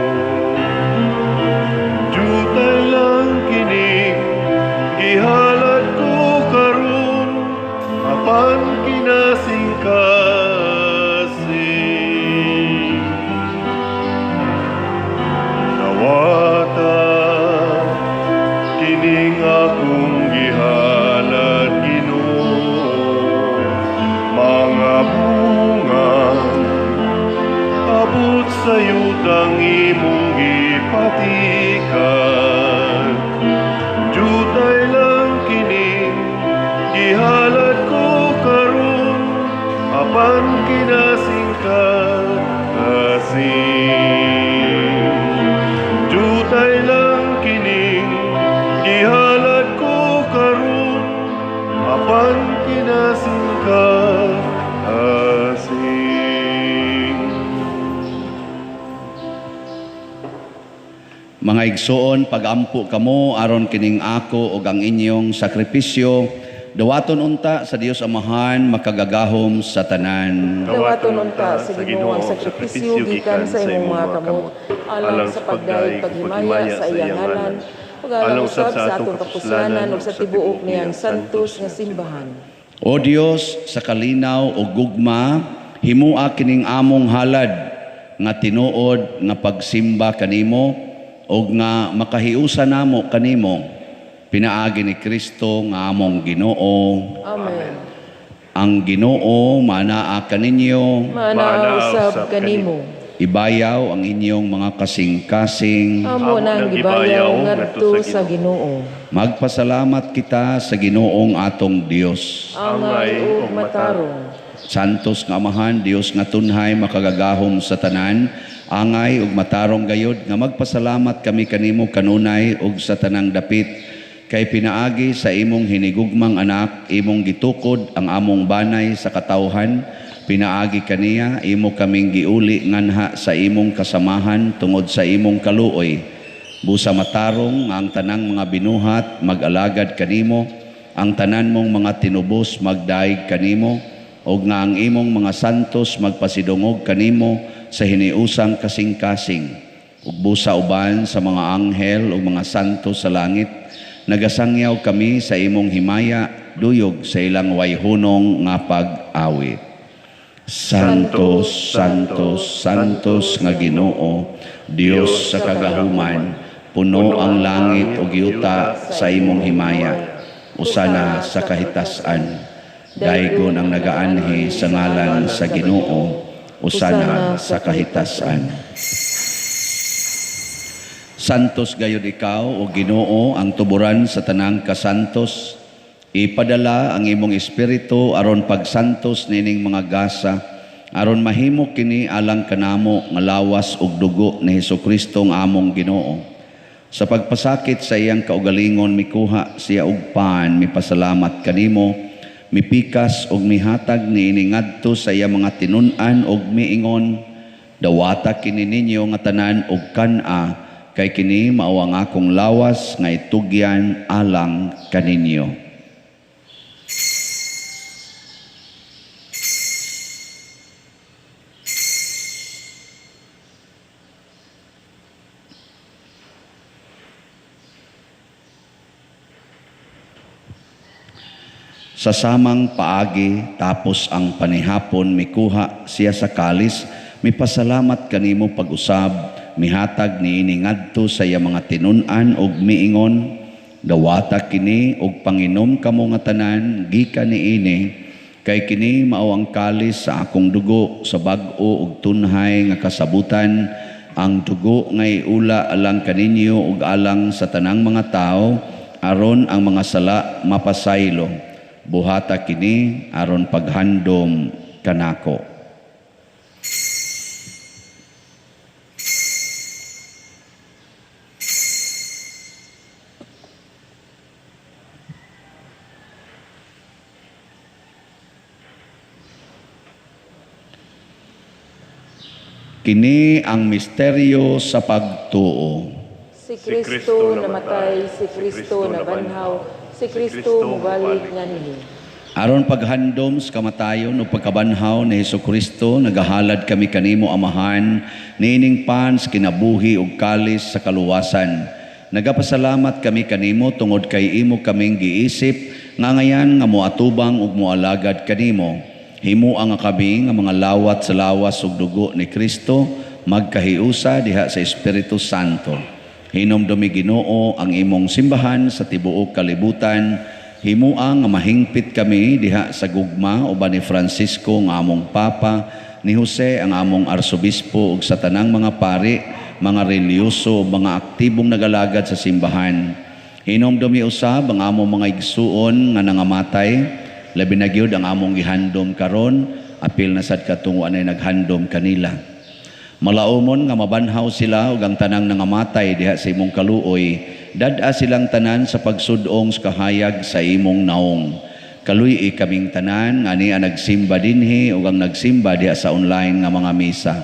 A: Jutay lang kining gihalad ko karon, apan kinasing-kasing. Dawata kining akong gihalad, Ginoo, mga bunga abot sa yutang imong gipatikan. Jutay lang kining gihalad ko karon, apan kinasing-kasing. Jutay lang kining gihalad ko karon, apan kinasing-kasing.
B: Mga igsoon, pagampo kamo aron kining ako ug ang inyong sakripisyo dawaton unta sa Dios Amahan makagagahom sa tanan.
E: Dawaton unta sa Ginoo ang sakripisyo gikan sa imong mga kamot, alang sa pagdayeg paghimaya sa iyang ngalan, ug alang usab sa atong kapuslanan ug sa tibuok niyang santos nga simbahan.
B: O Dios, sa kalinaw ug gugma, himua kining among halad nga tinuod nga pagsimba kanimo ug nga makahiusa namo kanimo pinaagi ni Kristo nga among Ginoo.
E: Amen.
B: Ang Ginoo manaa kaninyo.
E: Manaa usab kanimo.
B: Ibayaw ang inyong mga kasing-kasing.
E: Amo nang gibayaw ngadto sa Ginoo.
B: Magpasalamat kita sa Ginoong atong Dios.
E: Angay ug matarong.
B: Santos nga Amahan, Dios nga tunhay makagagahom sa tanan, angay ug matarong gayod nga magpasalamat kami kanimo kanunay ug sa tanang dapit, kay pinaagi sa imong hinigugmang anak, imong gitukod ang among banay sa katawhan, pinaagi kaniya imo kaming giuli nganha sa imong kasamahan tungod sa imong kaluoy. Busa matarong nga ang tanang mga binuhat mag-alagad kanimo, ang tanan mong mga tinubos magdaig kanimo, ug nga ang imong mga santos magpasidungog kanimo sa hiniusang kasing-kasing. Ug busa uban sa mga anghel ug mga santos sa langit, nagasangyaw kami sa imong himaya, duyog sa ilang wayhunong nga pag-awit. Santos, Santos, Santos nga Ginoo, Dios sa kagahuman, puno ang langit ug yuta sa imong himaya, usana sa kahitasan. Daygon ang nagaanhi sa ngalan sa Ginoo, usana sa kahitasan. Santos gayud ikaw o Ginoo, ang tuburan sa tanang kasantos. Ipadala ang imong espiritu aron pagsantos nining mga gasa, aron mahimo kini alang kanamo nga lawas ug dugo ni Hesukristo nga among Ginoo. Sa pagpasakit sa iyang kaugalingon mikuha siya og pan, mipasalamat kanimo, mipikas og mihatag niini ngadto sa iyang mga tinun-an og miingon, dawata kini ninyo nga tanan og kan-a, kay kini mao ang akong lawas nga itugyan alang kaninyo. Sa samang paagi, tapos ang panihapon, mikuha siya sa kalis, mipasalamat kanimo pag-usab, mihatag niini ngadto sa iya mga tinun-an og miingon, dawata kini og panginom kamo nga tanan, gikan niini, Kay kini mao ang kalis sa akong dugo sa bag-o ug tunhay nga kasabutan, ang dugo nga iula alang kaninyo ug alang sa tanang mga tawo aron ang mga sala mapasaylo. Buhata kini aron paghandom kanako. Kini ang misteryo sa pagtuo.
E: Si Kristo namatay, si Kristo nabanhaw, si Kristo mubalik nganhi.
B: Aron paghandom sa kamatayon o pagkabanhaw ni Hesukristo, nagahalad kami kanimo Amahan, niining pan sa kinabuhi ug kalis sa kaluwasan. Nagapasalamat kami kanimo tungod kay imo kaming giisip, nga ngayan nga moatubang ug moalagad kanimo. Himua nga kami nga mga lawat sa lawas ug dugo ni Kristo, magkahiusa diha sa Espiritu Santo. Hinumdumi Ginoo ang imong simbahan sa tibuok kalibutan. Himua nga mahingpit kami diha sa gugma uban ni Francisco nga among Papa, ni Jose ang among Arsobispo ug sa tanang mga pari, mga relihiyoso, mga aktibong nagalagad sa simbahan. Hinumdumi usab ang among mga igsuon nga nangamatay, labi na gyud ang among gihandom karon, apil na sad katong anay naghandom kanila. Malaumon nga mabanhaw sila ug ang tanang nangamatay diha sa imong kaluoy, dad-a silang tanan sa pagsudong sa kahayag sa imong naong. Kaluy-i kaming tanan nga niya nagsimba dinhi ug ang nagsimba diha sa online nga mga misa.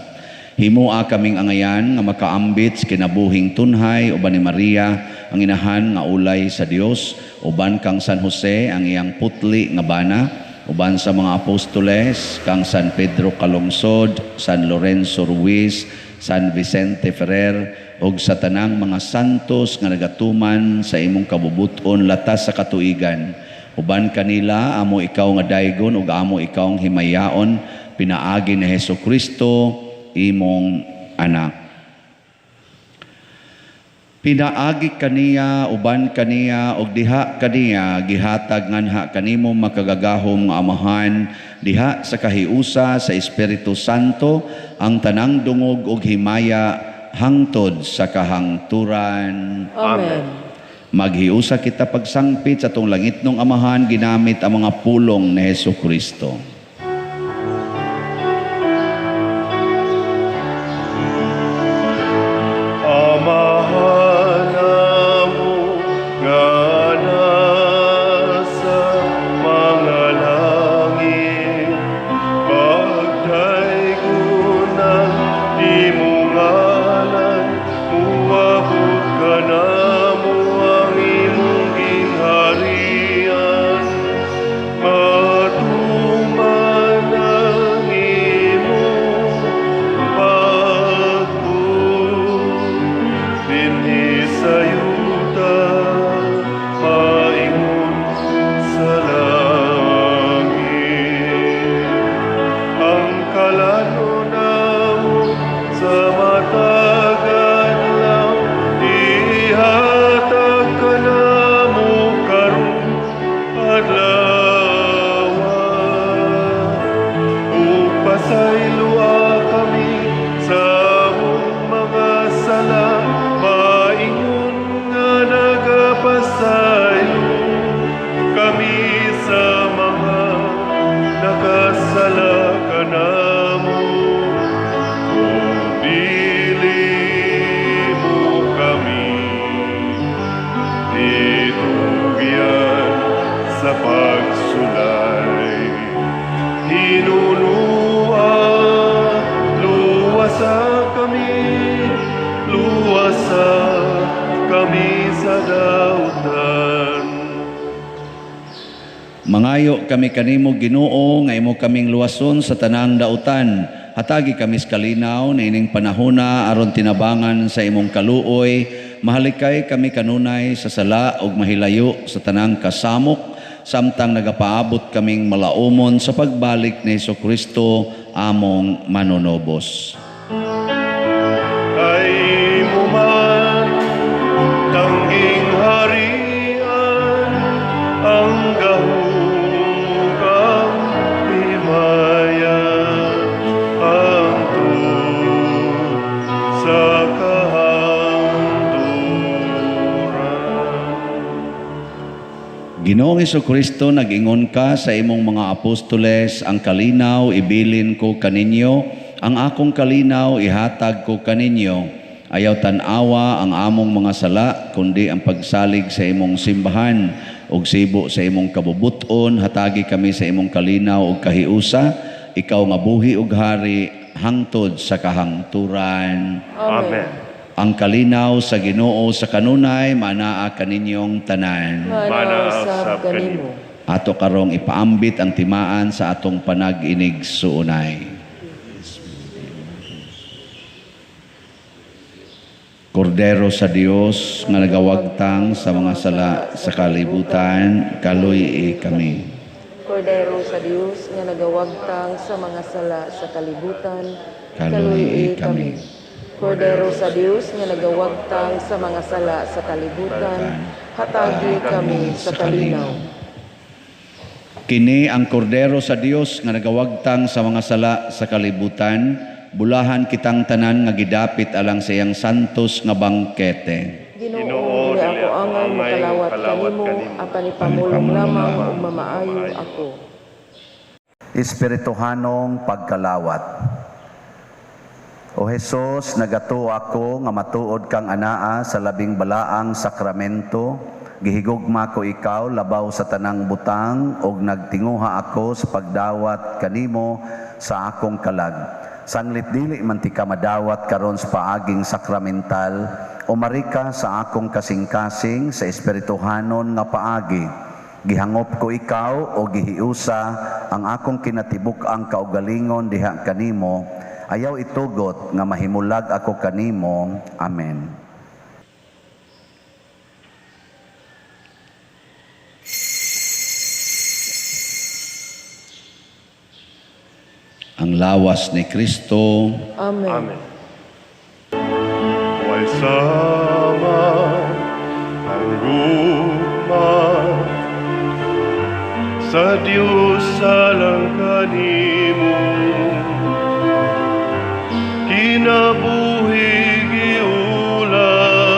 B: Himua kaming angayan nga makaambit sa kinabuhing tunhay uban ni Maria ang inahan nga ulay sa Dios, uban kang San Jose ang iyang putli nga bana, uban sa mga apostoles kang San Pedro Calungsod, San Lorenzo Ruiz, San Vicente Ferrer ug sa tanang mga santos nga nagatuman sa imong kabubuton latas sa katuigan. Uban kanila amo ikaw nga daygon ug amo ikaw ang himayaon pinaagi ni Hesukristo imong anak. Pinaagi kaniya, uban kaniya, ug diha kaniya, gihatag nganha kanimo makagagahom nga Amahan, diha sa kahiusa sa Espiritu Santo, ang tanang dungog ug himaya hangtod sa kahangturan.
E: Amen.
B: Maghiusa kita pagsangpit sa atong langitnong Amahan, ginamit ang mga pulong ni Hesukristo.
A: Amahan namo nga nasa mga langit, pagdaygon ang imong ngalan, muabot kanamo ang imong gingharian, matuman ang imong pagbuot dinhi sa yuta, maingon sa langit. Ang kalano namo sa matag adlaw, ihatag kanamo karon adlaw. Ug pasayloa kami sa among mga sala, maingon nga nagapasaylo kami sa mga nakasala kanamo. Ug dili mo kami itugyan sa pagsulay, hinunua, luwasa kami, luwasa kami sa dautan.
B: Mangayo kami kanimo Ginoo nga imo kaming luwason sa tanang dautan. Hatagi kami sa kalinaw niining panahona aron tinabangan sa imong kaluoy. Mahalikay kami kanunay sa sala ug mahilayo sa tanang kasamok, samtang nagapaabot kaming malaumon sa pagbalik ni Hesukristo among manunobos.
A: Kay mo man tangging harian ang gahom ug ang
B: Ginoong Kristo, nag-ingon ka sa imong mga apostoles, ang kalinaw ibilin ko kaninyo, ang akong kalinaw ihatag ko kaninyo. Ayaw tan-awa ang among mga sala, kundi ang pagsalig sa imong simbahan ug sibo sa imong kabubuton, hatagi kami sa imong kalinaw ug kahiusa, ikaw nga buhi ug hari hangtod sa kahangturan.
A: Amen.
B: Ang kalinaw sa Ginoo sa kanunay manaa kaninyong tanan.
E: Manaa usab kanimo.
B: Ato karong ipaambit ang timaan sa atong panag-inig suunay. Kordero sa Dios nga nagawagtang sa mga sala sa kalibutan, kaluy-i kami.
E: Kordero sa Dios nga nagawagtang sa mga sala sa kalibutan,
B: kaluy-i kami.
E: Kordero sa Dios nga nagawagtang sa mga sala sa kalibutan, hatagi kami sa kalinaw.
B: Kini ang kordero sa Dios nga nagawagtang sa mga sala sa kalibutan, bulahan kitang tanan nga gidapit alang sa iyang santos nga bangkete.
E: Ginoo, dili ako angay makalawat kanimo, apan ipamulong lamang ug mamaayo ako.
B: Espirituhanong pagkalawat. O Hesus, nagatuo ako nga matuod kang anaa sa labing balaang sakramento. Gihigugma ko ikaw labaw sa tanang butang ug nagtinguha ako sa pagdawat kanimo sa akong kalag. Sanglit dili man ti ka madawat karon sa paaging sakramental, umari ka sa akong kasing-kasing sa espirituhanon nga paagi. Gihangop ko ikaw o gihiusa ang akong kinatibuk-ang kaugalingon diha kanimo. Ayaw itugot nga mahimulag ako kanimo. Amen. Ang lawas ni Kristo.
E: Amen.
A: Amen. Way sama ang gugma sa Diyos alang kanimo, kinabuhi giulat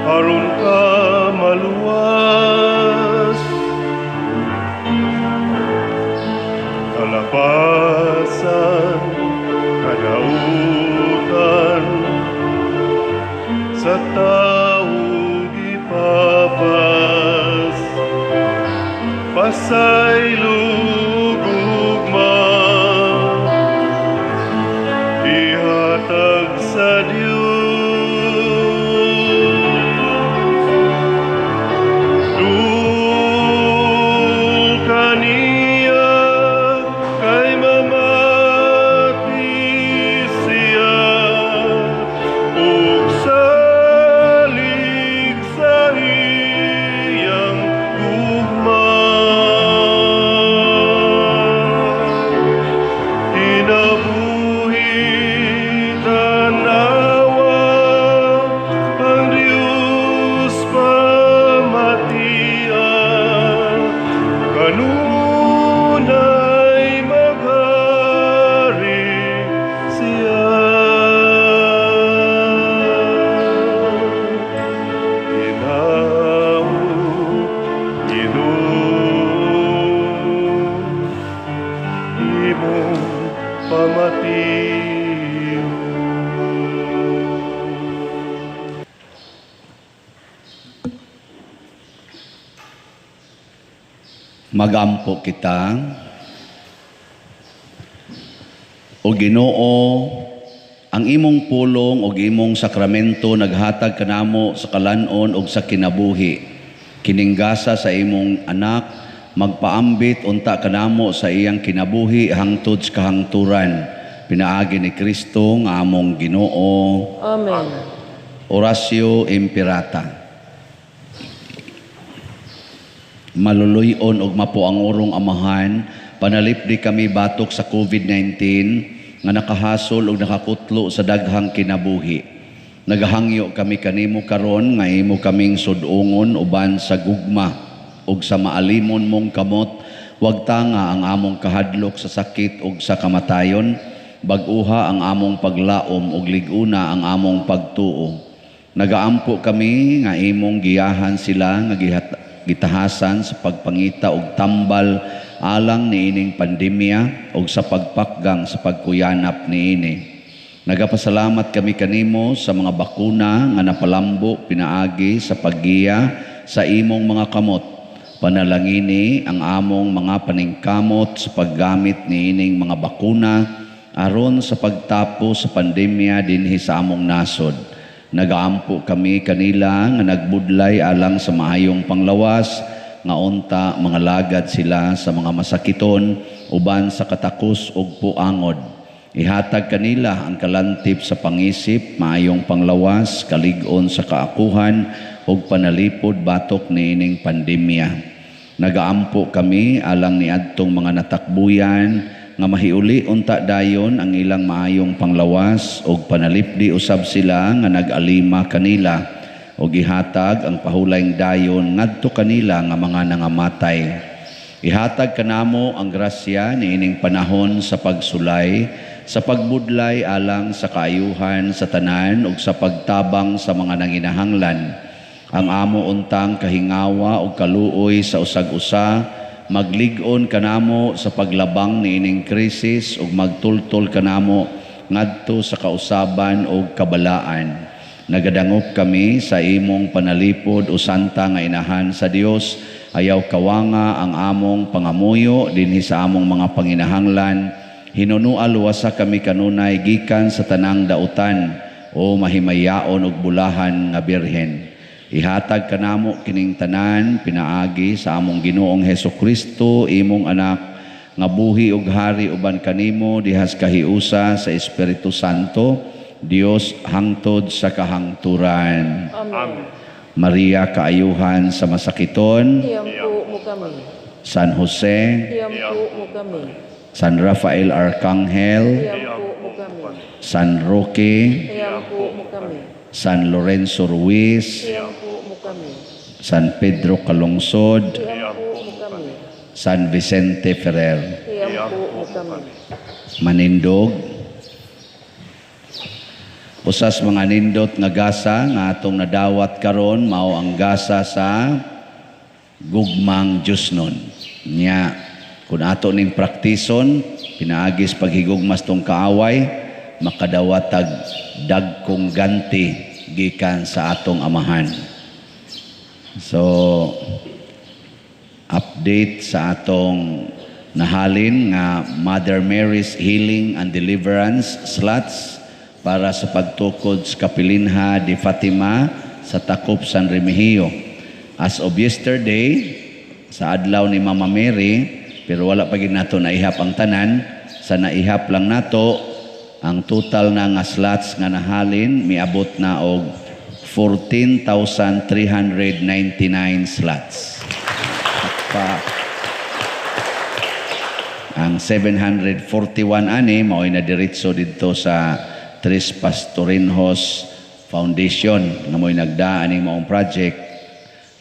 A: aron ka maluwas, kalapasan, kadautan sa tao gipapas, pasaylo gugma ihatag sa Dios. Dul kaniya kay mamati siya ug salig sa iyang gugma. Kinabuhi tanawa ang Diyos pamatian, kanunay maghari siya. Ginoo, Ginoo, imong pamatiyon.
B: Magampo kita. O Ginoo, ang imong pulong og imong sakramento naghatag kanamo sa kalan-on og sa kinabuhi. Kininggasa sa imong anak, magpaambit unta kanamo sa iyang kinabuhi hangtod sa kahangturan. Pinaagi ni Kristo nga among Ginoo.
E: Amen.
B: Oratio Imperata. Maluluyon og mapuangurong amahan, panalipdi kami batok sa COVID-19 nga nakahasol og nakakutlo sa daghang kinabuhi. Nagahangyo kami kanimo karon nga imo kaming sud-ungon uban sa gugma ug sa maalimon mong kamot. Wag tanga ang among kahadlok sa sakit ug sa kamatayon, bag-uha ang among paglaom ug lig-una ang among pagtuo. Nagaampo kami nga imong giyahan sila nga gitahasan sa pagpangita og tambal alang niining pandemya og sa pagpakgang sa pagkuyanap niini. Nagapasalamat kami kanimo sa mga bakuna nga napalambo pinaagi sa paggiya sa imong mga kamot. Panalangini ang among mga paningkamot sa paggamit niining mga bakuna aron sa pagtapos sa pandemya dinhi sa among nasod. Nagaampo kami kanila nga nagbudlay alang sa maayong panglawas, nga unta mga lagad sila sa mga masakiton uban sa katakos ug puangod. Ihatag kanila ang kalantip sa pangisip, maayong panglawas, kalig-on sa kaakuhan ug panalipod batok niining pandemya. Nagaampo kami alang niadtong mga natakbuyan nga mahiuli unta dayon ang ilang maayong panglawas ug panalipdi usab sila nga nag-alima kanila ug ihatag ang pahulayng dayon ngadto kanila nga mga nangamatay. Ihatag kanamo ang grasya niining panahon sa pagsulay, sa pagbudlay alang sa kaayuhan sa tanan ug sa pagtabang sa mga nanginahanglan. Ang amo untang kahingawa ug kaluoy sa usag-usa, maglig-on kanamo sa paglabang niining krisis ug magtultol kanamo ngadto sa kausaban ug kabalaan. Nagadangop kami sa imong panalipod o santa nga inahan sa Dios. Ayaw kawanga ang among pangamuyo dinhi sa among mga panginahanglan. Hinunua luwasa kami kanunay gikan sa tanang dautan o mahimayaon ug bulahan nga birhen. Ihatag kanamo kining tanan pinaagi sa among Ginoong Hesus Kristo, imong anak, nga buhi ug hari uban kanimo dihas kahiusa sa Espiritu Santo, Dios hangtod sa kahangturan.
E: Amen.
B: Maria, kaayuhan sa masakiton.
E: Iampo mo kami.
B: San Jose.
E: Iampo mo kami.
B: San Rafael Arcangel.
E: Iampo mo kami.
B: San Roque.
E: Iampo mo kami.
B: San Lorenzo Ruiz.
E: Iampo mo kami.
B: San Pedro Calungsod.
E: Iampo mo kami.
B: San Vicente Ferrer.
E: Iampo mo kami.
B: Manindog. Usas mga nindot nga gasa nga atong nadawat karon mao ang gasa sa gugmang Diyosnon. Nya kun ato ning praktison pinaagis paghigugmas tong kaaway, makadawat tag dagkong ganti gikan sa atong amahan. So update sa atong nahalin nga Mother Mary's Healing and Deliverance slots para sa pagtukod sa Kapilinha de Fatima sa Takop San Remigio. As of yesterday, sa adlaw ni Mama Mary, pero wala pa gid nato naihap ang tanan, sa naihap lang nato, ang total na nga slots nga nahalin, miabot na og 14,399 slots. Pa. Ang 741 ani, mao'y nadiretso didto sa Tres Pastorinhos Foundation nga mo'y nagdaan ning maong project.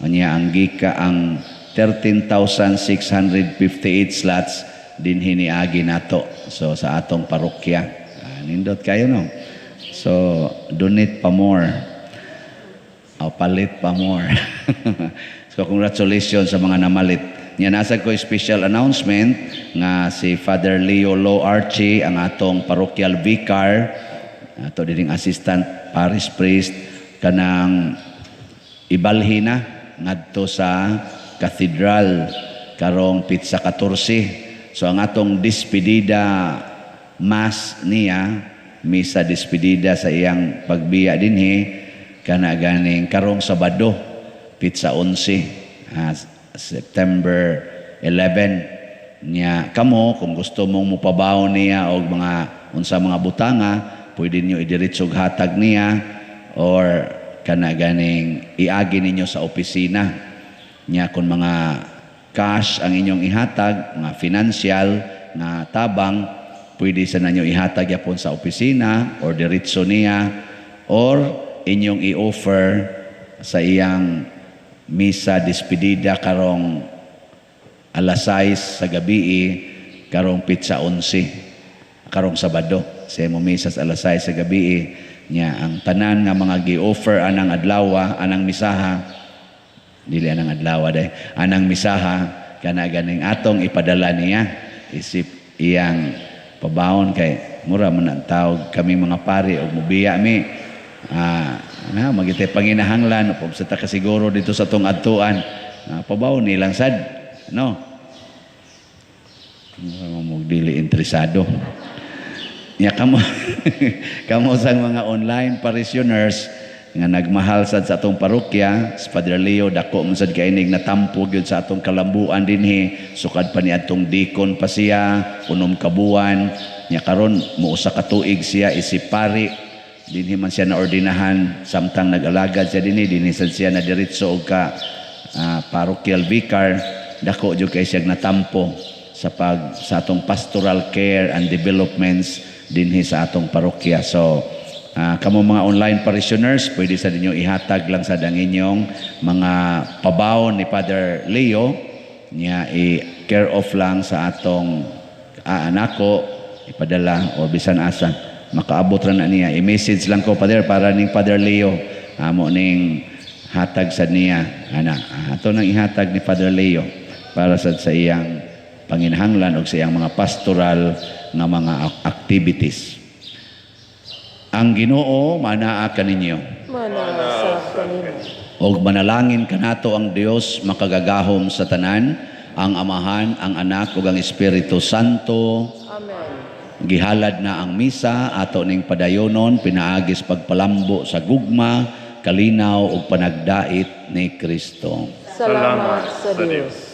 B: Anya ang gika ang 13,658 slots dinhi niagi nato. So sa atong parokya. Nindot kayo no. So donate pa more. O palit pa more. So congratulations sa mga namalit. Nya nasa ko special announcement nga si Father Leo Lo Archie ang atong parochial vicar, ato dining assistant parish priest, kanang ibalhin na ngadto sa cathedral karong pitsa 14. So ang atong despedida mass niya, misa despedida sa iyang pagbiya dinhi kana ganing karong Sabado pitsa 11, September 11. Nya kamo kung gusto mong mupabaw niya og mga unsa mga butanga, pwede niyo idiretso og hatag niya or kana ganing iagi ninyo sa opisina. Nya kung mga cash ang inyong ihatag, mga financial nga tabang, pwede sa ninyo ihatag yapon sa opisina or diretso niya or inyong i-offer sa iyang misa despedida karong alas 6 sa gabi karong pitsa 11 karong Sabado. Sa imo misa sa alas 6 sa gabi. Nya ang tanan nga mga gi-offer anang adlaw, anang misaha, dili anang adlaw day, anang misaha, kana ganing atong ipadala niya isip iyang pabaon, kay mura man ang tawag kami mga pari og mubiya mi, na magitay panginahanglan ug sa ta kasiguro dito sa tong adtuan, pabaon nilang sad, no? Mura mo dili interesado. Nya kamo kamo sa mga online parishioners nga nagmahal sad sa atong parokya, si Padre Leo dako man sad kainig natampo gyud sa atong kalambuan dinhi, sukad pa ni atong deacon pa siya 6 ka buwan. Nya karon muusa ka tuig siya isip pari. Dinhi man siya naordinahan samtang nag-alagad siya dinhi, dinhi sad siya nadiretso og ka parochial vicar. Dako jud kay siya natampo sa pag sa atong pastoral care and developments dinhi sa atong parokya. So kamo mga online parishioners, pwede sa ninyo ihatag lang sa ang inyong mga pabaon ni Father Leo niya, i-care off lang sa atong anako ipadala o bisan asa makaabot ra na niya. I-message lang ko, "Father, para ning Father Leo," amo ning hatag sa niya ana. Ato nang ihatag ni Father Leo para sa iyang panginahanglan og sa iyang mga pastoral nga mga activities. Ang Ginoo manaa kaninyo.
E: Manaa sa kanimo.
B: Og manalangin kanato ang Dios makagagahom sa tanan, ang Amahan, ang Anak ug ang Espiritu Santo.
E: Amen.
B: Gihalad na ang misa, ato ning padayonon pinaagis pagpalambo sa gugma, kalinaw ug panagdait ni Kristo.
E: Salamat sa Dios.